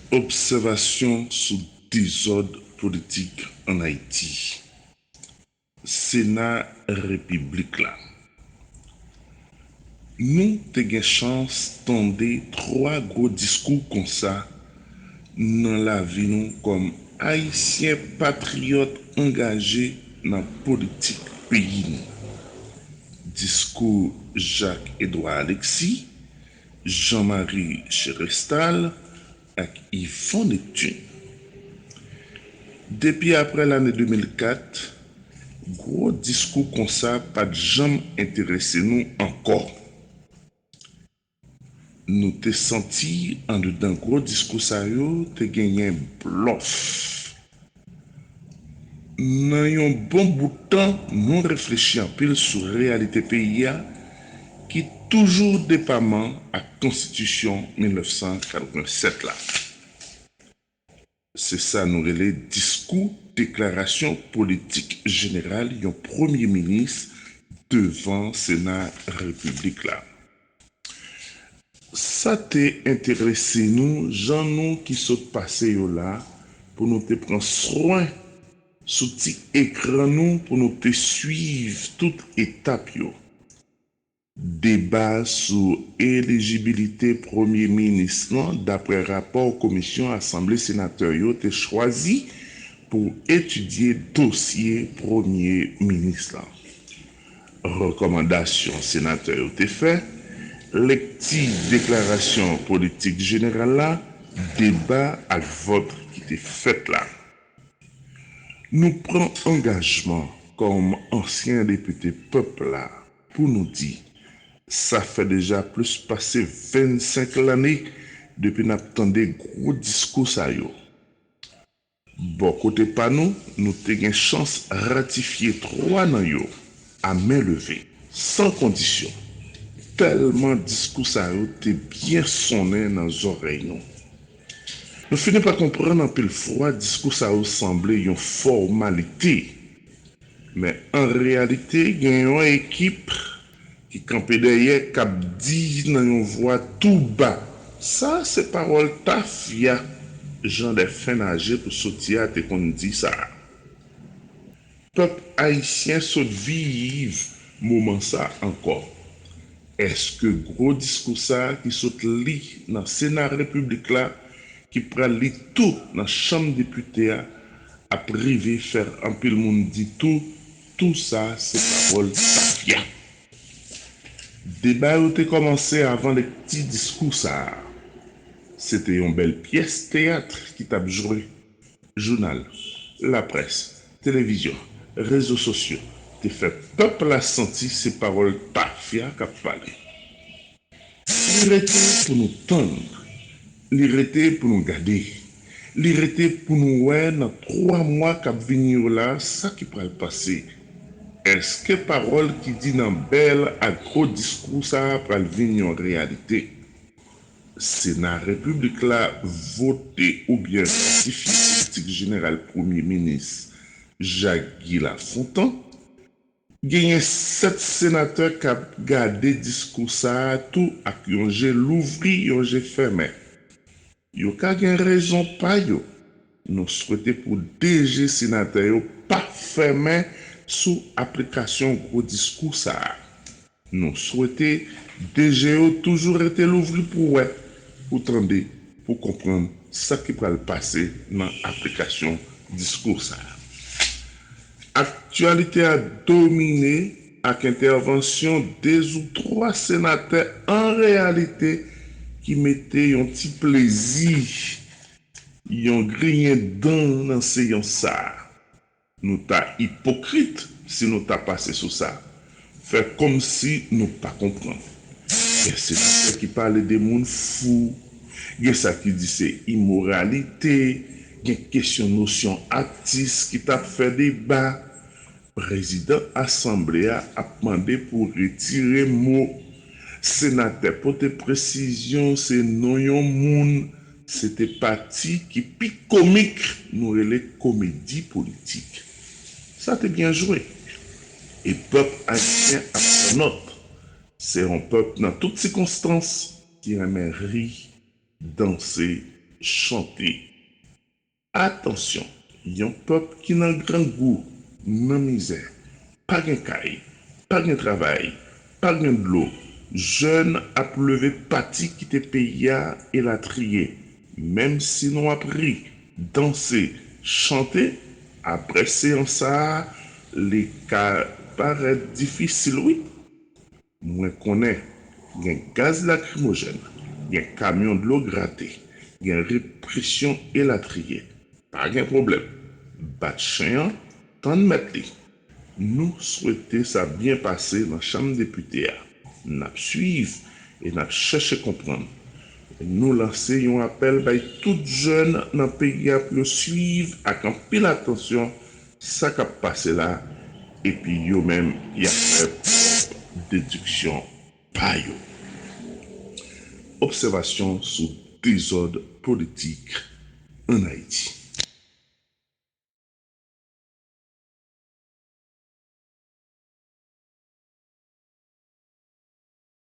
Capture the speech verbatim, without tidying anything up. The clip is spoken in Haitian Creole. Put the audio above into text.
Obsèvasyon sou dezòd politik ann Ayiti. Sena Repiblik la. Nou te gen chans tande twa gwo diskou konsa nan lavi nou kòm Ayisyen patriyòt angaje nan politik peyi nou. Diskou Jacques Edouard Alexis, Jean Marie Chérestal ak Yvon Neptune. Depi apre lane de mil kat, gwo diskou konsa pa t janm enterese nou ankò. Nou te santi anndedan gwo diskou sa yo te genyen blòf. Nan yon bon bout tan, nou reflechi anpil sou reyalite peyi a ki toujou depaman ak Konstitisyon mil nèf san katrevennsèt la. Se sa nou rele diskou deklarasyon politik jeneral yon premye minis devan Sena Repiblik la. Sa te enterese nou, jan nou ki sot pase yo la, pou nou te pran swen sou ti ekran nou pou nou te swiv tout etap yo. Deba sou elijibilite premye minis lan, dapre rapò komisyon Asanble senatè yo te chwazi pou etidye dosye premye minis lan. Rekòmandasyon senatè yo te fè, lekti deklarasyon politik jeneral la, deba ak vòt ki te fèt la. Nou pran angajman kòm ansyen depite pèp la pou nou di, sa fè deja plis pase vennsenk lane depi n ap tande gwo diskou sa yo. Bò kote pa nou, nou te gen chans ratifye twa nan yo a men leve, san kondisyon, tèlman diskou sa yo te byen sonnen nan zòrèy nou. Nou fini pa konprann anpil fwa diskou sa yo sanble yon fòmalite. Men an reyalite, gen yon ekip ki kanpe dèyè k ap di nan yon vwa tou ba, sa se pawòl tafya, jan dè fen naje pou soti a te konn di sa. Pèp ayisyen sot viv moman sa ankò. Èske gwo diskou sa ki sot li nan Sena Repiblik la, ki pral li tou nan Chanm Depite a, ap rive fè anpil moun di tou, tou sa se pawòl tafya? Deba yo te kòmanse avan lekti diskou sa a. Se te yon bèl pyès teyat ki t ap jwe. Jounal, laprès, televizyon, rezo sosyo te fè pèp la santi se pawòl tafya k ap pale. Li rete pou nou tann, li rete pou nou gade, li rete pou nou wè nan twa mwa k ap vini yo la sa ki pral pase. Èske pawòl ki di nan bèl ak gwo diskou sa a pral vin yon reyalite? Sena Repiblik la vote oubyen ratifye politik jeneral Premye Minis Jacques Guy Lafontant. Genyen sèt senatè k ap gade diskou sa a tou ak yon je louvri, yon je fèmen. Yo ka gen rezon pa yo. Nou swete pou de je senatè yo pa fèmen sou aplikasyon gwo diskou sa a. Nou swete de je yo toujou rete louvri pou wè, pou tande, pou konprann sa ki pral pase nan aplikasyon diskou sa a. Aktyalite a domine ak entèvansyon dezoutwa senatè an reyalite ki mete yon ti plezi, yon griyen dan nan seyans sa a. Nou ta ipokrit si nou ta pase sou sa, fè kòmsi nou pa konprann. Gen senatè ki pale de moun fou, gen sa ki di se imoralite, gen kesyon nosyon atis ki t ap fè deba. Prezidan Asanble a ap mande pou retire mo senatè pote presizyon se non yon moun, se te pati ki pi komik nou rele komedi politik. Sa te byen jwe. E pèp ayisyen ap pran nòt. Se yon pèp nan tout sikonstans ki renmen ri, danse, chante. Atansyon, yon pèp ki nan grangou, nan mizè, pa gen kay, pa gen travay, pa gen dlo, jèn ap leve pati kite peyi a elatriye. Menm si nou ap ri, danse, chante, apre seyans sa a, li ka parèt difisil wi. Mwen konnen gen gaz lakrimojèn, gen kamyon dlo grate, gen represyon elatriye. Pa gen pwoblèm. Bat chen an, tann mèt li. Nou swete sa byen pase nan chanm depite a. N ap swiv e n ap chèche konprann. Nou lanse yon apèl bay tout jèn nan peyi a pou yo swiv ak anpil atansyon sa k ap pase la, epi yo menm y ap fè pwòp dediksyon pa yo. Obsèvasyon sou dezòd politik ann Ayiti.